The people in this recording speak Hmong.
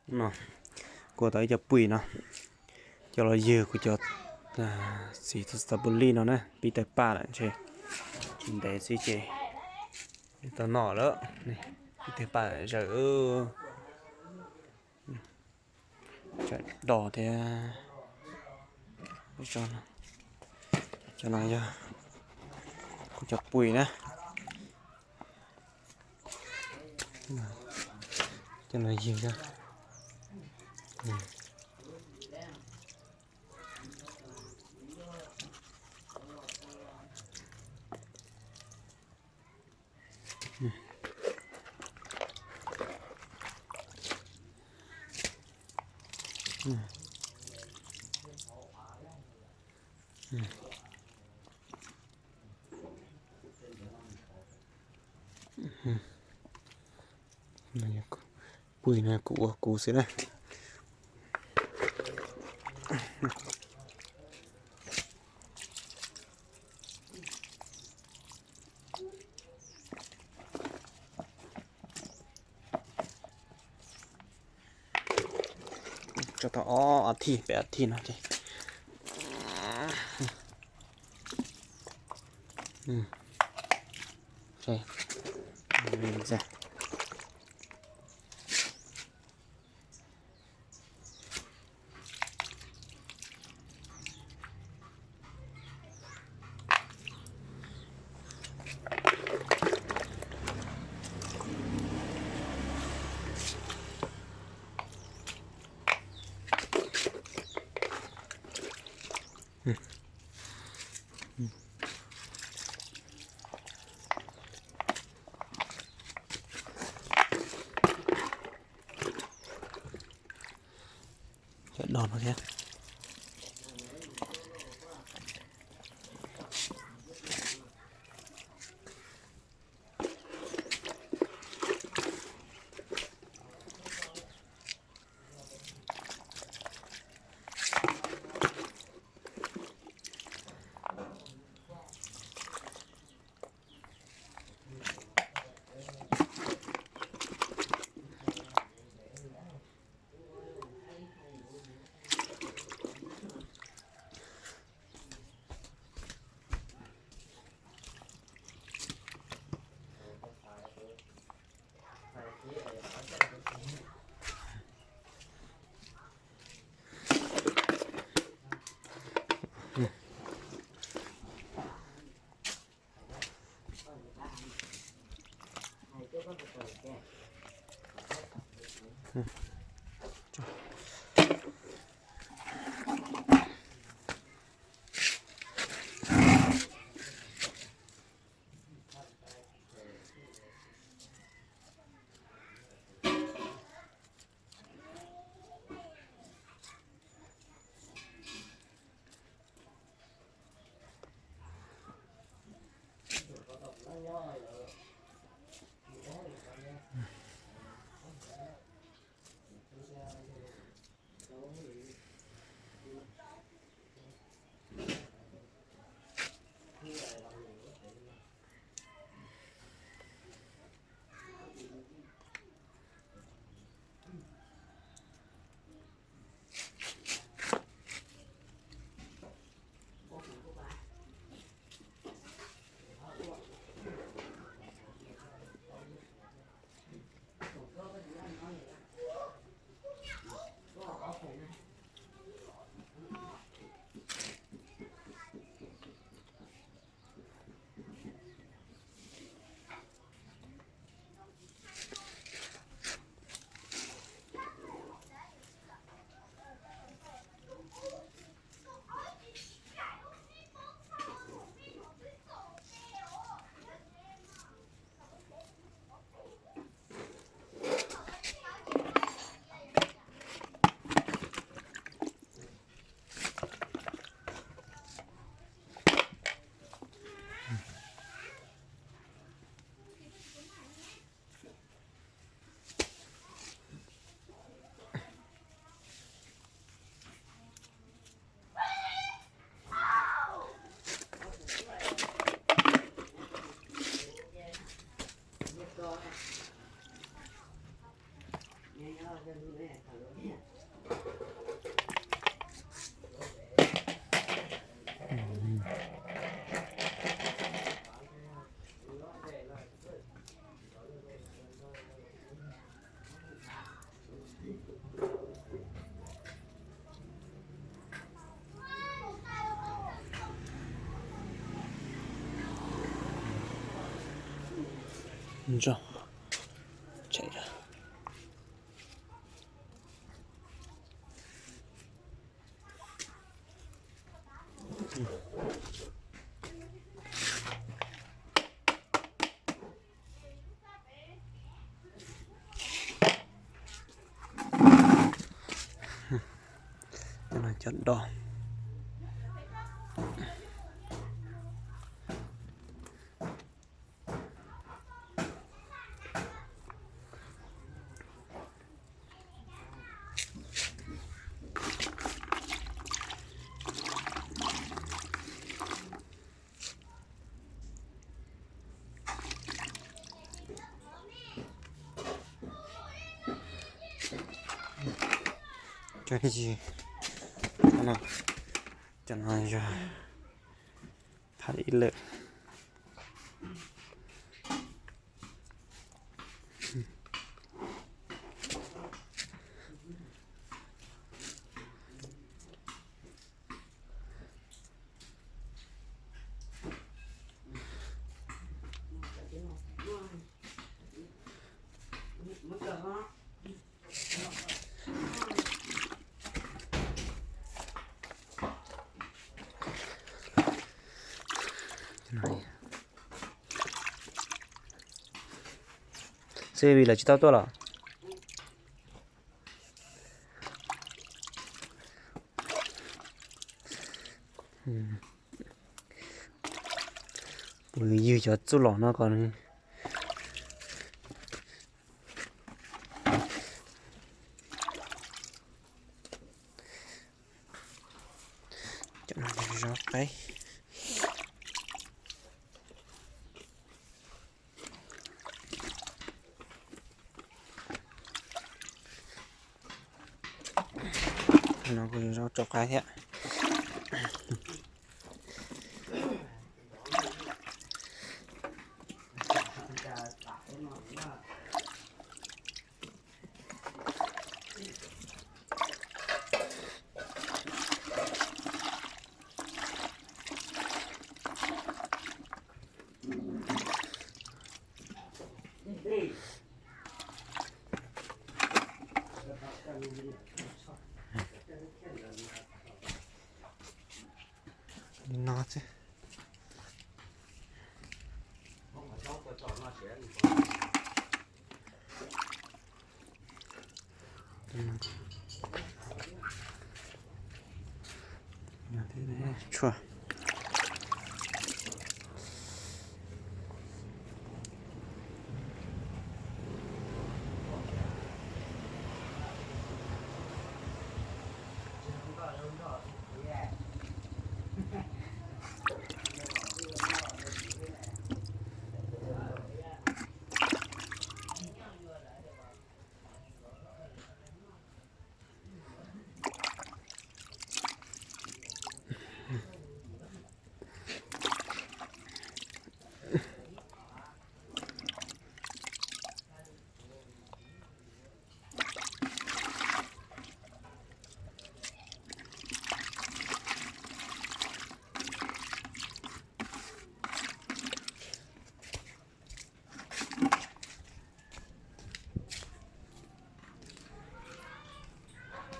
No, kuv tau ib co pui no, coj los ywg kuv cov txiv strawberry no na, pib tawg paj lawm ntshe. Tsis ntev xwb ces tau noj lawm. Pib tawg paj zawm, tsam dos thiab. Cov no yog kuv cov pui na. Cov no ywg, pui no kuv ua kuv xwb na. Tso tau ob as thiv peb as thiv no ces Cov no no thiab. Cov no cov do. Cov no, cov no yog phaj ib lawm. Xib Vim lawv tsis tau tuaj los? Kuv ywg cov txuj lom no kom nws, cov no yog zaub qaib. No kuj yog zaub rau qaib thiab. Li no xwb. Tshuaj.